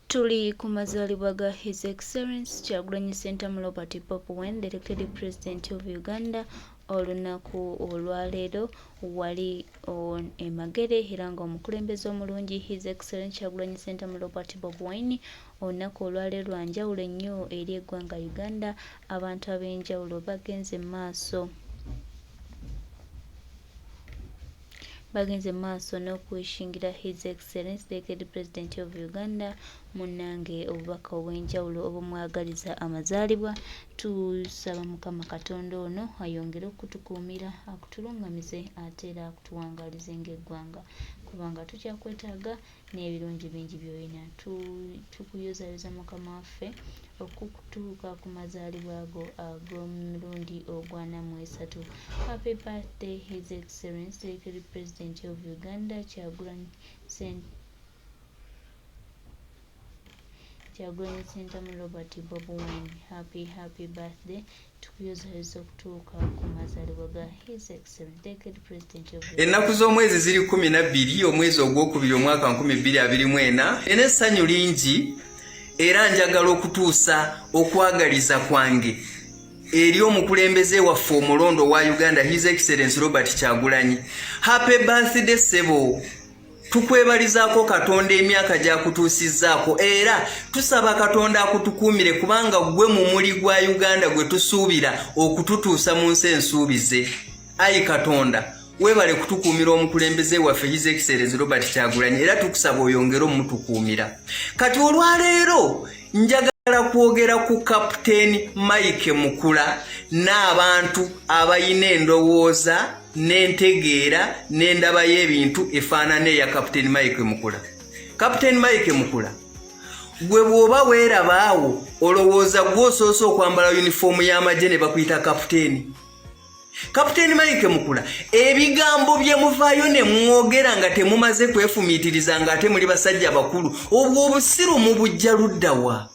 Tuli ku mazaalibwa ga His Excellence Kyagulanyi Ssentamu Robert Bobi Wine, the elected president of Uganda. Olunaku olwaleero wali e Magere era nga omukulembeze omulungi His Excellence Kyagulanyi Ssentamu Robert Bobi Wine olunaku olwaleero lwa njawulo ennyo eri eggwanga Uganda. Abantu ab'enjawulo bagenze mu maaso Bagenze maaso n'okuwishingira His Excellency the Elected President of Uganda munnange obubaka obw'enjawulo obumwagaliza amazaalibwa. Tusaba Mukama Katonda ono ayongere okutukuumira, akutulungamize ate era akutuwangaalize ng'eggwanga kubanga tukyakwetaaga n'ebirungi bingi by'olina. Tukuyozayoza Mukama waffe okutuuka ku mazaalibwa go ag'omulundi ogw'ana mu esatu. Happy birthday His Excellency the President of Uganda Kyagulanyi Kyagulanyi Ssentamu Robert Bobi Wine. Happy happy birthday. Tukuyozayoza okutuuka ku mazaalibwa ga His Excellency the President of Ennaku z'omwezi ziri 12 omwezi ogwokubiri omwaka 2024. Nina essanyu lingi era njagala okutuusa okwagaliza kwange eri omukulembeze waffe omulondo wa Uganda His Excellency Robert Kyagulanyi. Happy birthday ssebo. Tukwebalizaako Katonda emyaka gy'akutuusizzaako era tusaba Katonda akutukuumire kubanga ggwe mumuli gwa Uganda gwe tusuubira okututuusa mu nsi ensuubize. Ayi Katonda, weebale kutukuumira omukulembeze waffe His Excellency Robert Kyagulanyi era tukusaba oyongere omutukuumira. Kati olwaleero njagala kwogera ku Captain Mike Mukula n'abantu abalina endowooza n'entegeera n'endaba y'ebintu efaanana eya Captain Mike Mukula. Captain Mike Mukula, gwe bw'oba weeraba awo olowooza gwe osoose okwambala yunifoomu y'amagye ne bakuyita kapiteeni? Kapiteeni Mike Mukula, ebigambo bye muvaayo ne mwogera nga temumaze kwefumiitiriza ng'ate muli basajja bakulu, obwo obusiru mubujja ludda wa?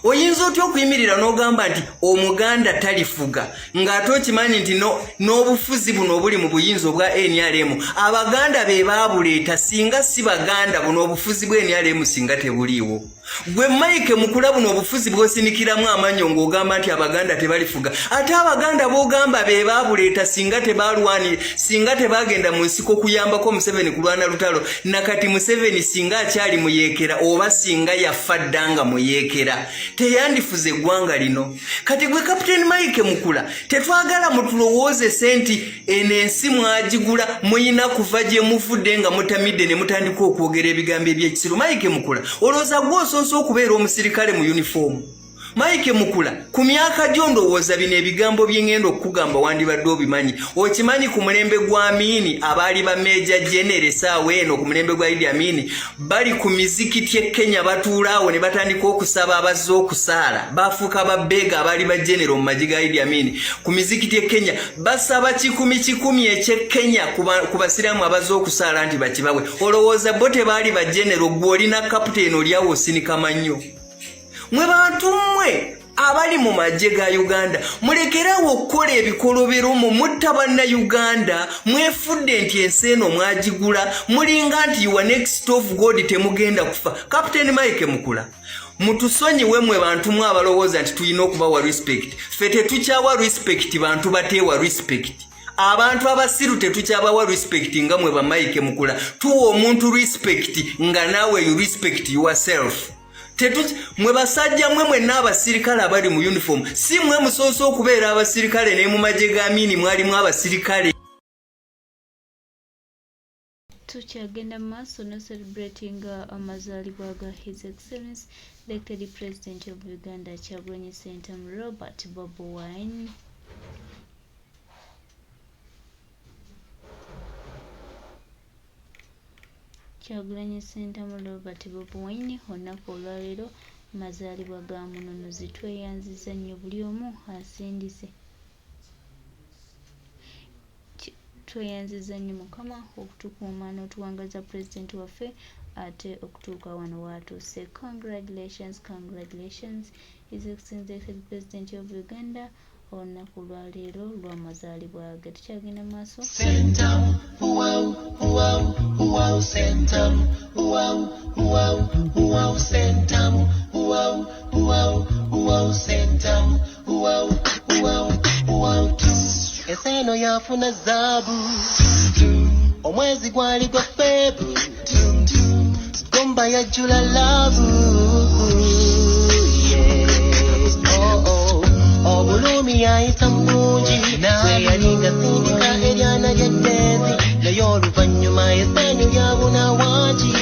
Oyinza otya okuyimirira n'ogamba nti Omuganda talifuga ng'ate okimanyi nti n'obufuzi buno obuli mu buyinza obwa NRM Abaganda be baabuleeta? Singa si Baganda, buno obufuzi bwa NRM singa tebuliiwo. Gwe Mike Mukula, buno obufuzi bw'osinikiramu amannyo ng'ogamba nti Abaganda tebalifuga, ate Abaganda b'ogamba be baabuleeta, singa tebaalwanire, singa tebagenda mu nsiko kuyambako Museveni kulwana lutalo, nakati Museveni singa akyali muyeekera oba singa yafa dda nga muyeekera, teyandifuze eggwanga lino. Kati gwe Captain Mike Mukula, tetwagala mutulowoozese nti eno ensi mwagigula, muyina kuva gye muvudde nga mutamidde ne mutandika okwogera ebigambo eby'ekisiru. Mike Mukula, olowooza gwe osoose okubeera omusirikale mu yunifoomu? Mike Mukula, ku myaka gyo ndowooza bino ebigambo bye ŋŋenda okukugamba wandibadde obimanyi. Okimanyi ku mulembe gwa Amini abaali ba Meeja Genero essaawa eno ku mulembe gwa Idi Amini bali ku mizikiti e Kenya, batuula awo ne batandika okusaba abazze okusaala. Bafuuka babbeega abaali ba Genero mu magye ga Idi Amini ku mizikiti e Kenya, basaba kikumi kikumi eky'e Kenya ku basiraamu abazze okusaala nti bakibawe. Olowooza bo tebaali ba Genero? Ggwe olina kapiteeni oli awo osinika mannyo. Mwe bantu mmwe abali mu magye ga Uganda, mulekereawo okukola ebikolobero mu mutta Bannayuganda. Mwefudde nti ensi eno mwagigula, mulinga nti you are next of God, temugenda kufa. Captain Mike Mukula, mutusonyiwe mwe bantu mwe abalowooza nti tulina okubawa respect. Ffe tetukyawa respect bantu bateewa respect. Abantu abasiru tetukyabawa respect nga mwe ba Mike Mukula. Tuwa omuntu respect nga naawe you respect yourself. Mwe basajja mwe mwenna abasirikale abali mu uniform, si mwe musoose okubeera abasirikale, ne mu magye ga Amini mwalimu abasirikale. Tukyagenda mu maaso no celebratinga amazaalibwa ga His Excellence elected President of Uganda Kyagulanyi Ssentamu Robert Bobi Wine. Kyagulanyi Ssentamu Robert Bobi Wine olunaku olwaleero mazaalibwa ga mununuzi. Tweyanziza nnyo buli omu asindise. Tweyanziza nnyo Mukama okutukuuma n'otuwangaza pulezidenti waffe ate okutuuka wano waatuuse. Congratulations, congratulations His Excellency the President of Uganda. Olunaku lwaleero lw'amazaalibwa ge. Tukyagenda mu maaso. Sentamu, wow, wow, wow, Sentamu, wow, wow, wow, Sentamu. Eno yafuna zaabu, omwezi gwali gwa Febu, gomba yajjula love. Yeah. Oh, oh. Obulumi yayita mungi bwe yali nga sindika eryana ly'eddenzi, naye oluvannyuma essanyu lyabuna wangi.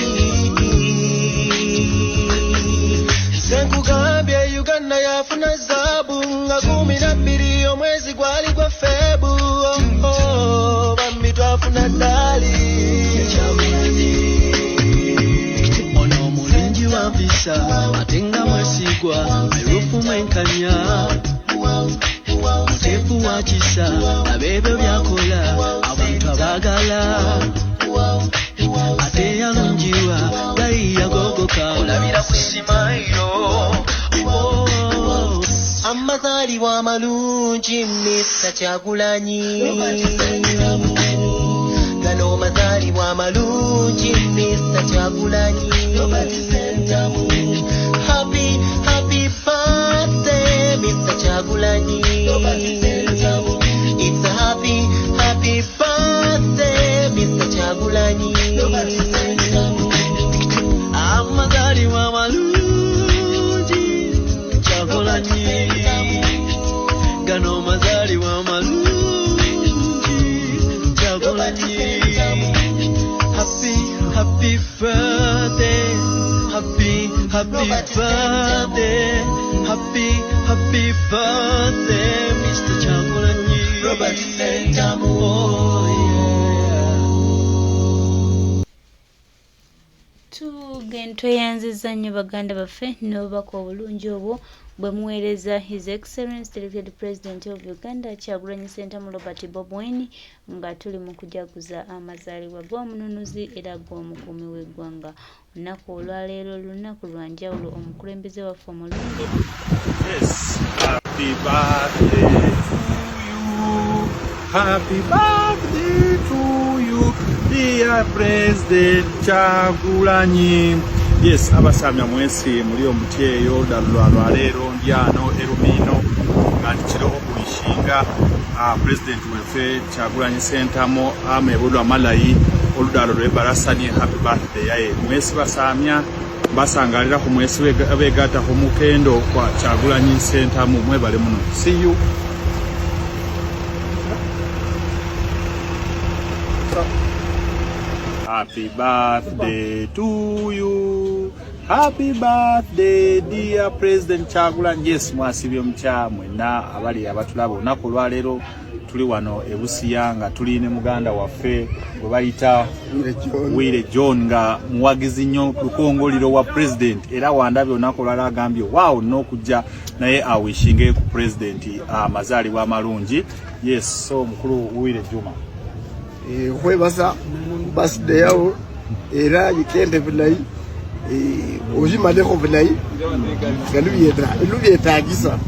Nze nkugambye Uganda yafuna zaabu nga 12 omwezi gwali gwa Febu. Oh, oh, bambi twafuna ddaali. Ono omulungi wa mpisa ate nga mwesigwa, merufu mwenkanya, muteefu wa kisa, abeebyo byakola abantu abaagala, ate yalungiwa gayi yagogoka olabira ku simayiro. Oh. Amazaalibwa amalungi Mr. Kyagulanyi, gano mazaalibwa amalungi Mr. Kyagulanyi. Happy, happy birthday Mr. Kyagulanyi. It's a happy, happy birthday Mr. Kyagulanyi. Amazaalibwa amalungi Kyagulanyi, gano mazaalibwa amalungi Kyagulanyi. Happy, happy birthday, happy, happy birthday, happy, happy birthday Mr. Kyagulanyi. Robert Ssentamu. Oh, yeah. Tugen tweyanzizza nnyo baganda baffe n'obubaka obulungi obwo bwe muweereza His Excellence Elected President of Uganda Kyagulanyi Ssentamu Robert Bobi Wine, nga tuli mu kujaguza amazaalibwa g'omununuzi era g'omukuumi w'eggwanga. Olunaku olwaleero lunaku lwa njawulo, omukulembeze waffe omulungi. Yes, happy birthday to you. Happy birthday to you, dear President Kyagulanyi. Yes, abasamya mwesi muri omutyeyo ddala lwaleero ndi ano erumino nga ndikiro okuwishinga President weffe Kyagulanyi Ssentamu amebulwa malayi oludalo lwebarasani happy birthday yaye. Mwesi basamya basangalira ku mwesi begatta ku mukendo kwa Kyagulanyi Ssentamu, mwebale muno. See you. Happy birthday to you. Happy birthday dear President Kyagulanyi. Yes, mwasibye mutya mwenna abali abatulaba olunaku olwaleero. Tuli wano e Busia nga tuli ne muganda waffe gwe bayita Wire John, nga muwagizi nnyo lukongoliro wa president, era wandabye olunaku olwaleero agambye waawo n'okujja naye awishinge ku president amazaalibwa amalungi. Yes, so mukulu Wire Juma, Khwebasa birthday yawo era yikende bulayi, ojimalekho bulayi nga lubyetagisa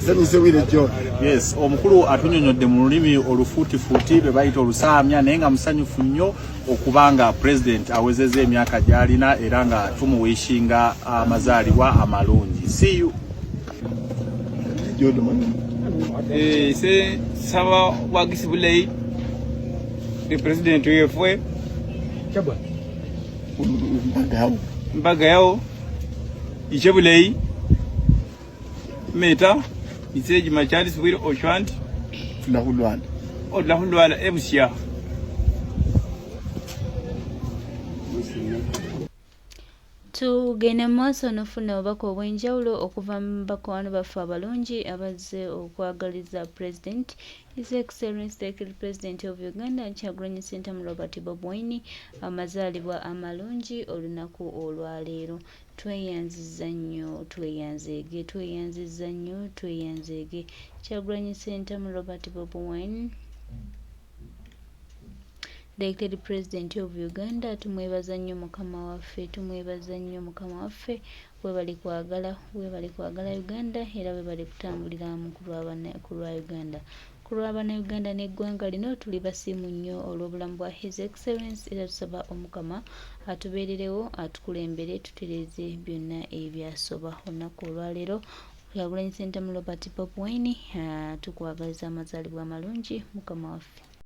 sanyise Wire John. Yes, omukulu atunyonyodde mu lulimi olufuutifuuti be bayita olusaamya, naye nga musanyufu nnyo okubanga president awezezza emyaka gy'alina era nga tumuwishinga amazaalibwa amalungi. See you. Ise saba bwagisi bulayi the president wefwe mbaga yawo iche bulayi meta ise Juma Charles Bwire Ochwandi Tula khulwala odula khulwala ebusya. Tugende mu maaso n'ofuna obubaka obw'enjawulo okuva mu bakwano baffe abalungi abazze okwagaliza President His Excellence the President of Uganda Kyagulanyi Ssentamu Robert Bobi Wine amazaalibwa amalungi olunaku olwaleero. Tweyanzizza nnyo, tweyanzeege, tweyanzizza nnyo, tweyanzeege. Kyagulanyi Ssentamu Robert Bobi Wine, elected President of Uganda, tumwebaza nnyo mukama waffe, tumwebaza nnyo mukama waffe. Webale kwagala, webale kwagala Uganda, era webale kutambulira mu ku lwa Uganda, ku lw'abannayuganda n'eggwanga lino. Tuli basiimu nnyo olw'obulamu bwa His Excellence, era tusaba Omukama atubeererewo, atukulembere, tutereeze byonna ebyasoba. Olunaku olwaleero Kyagulanyi Ssentamu Robert Bobi Wine, tukwagaliza amazaalibwa amalungi mukama waffe.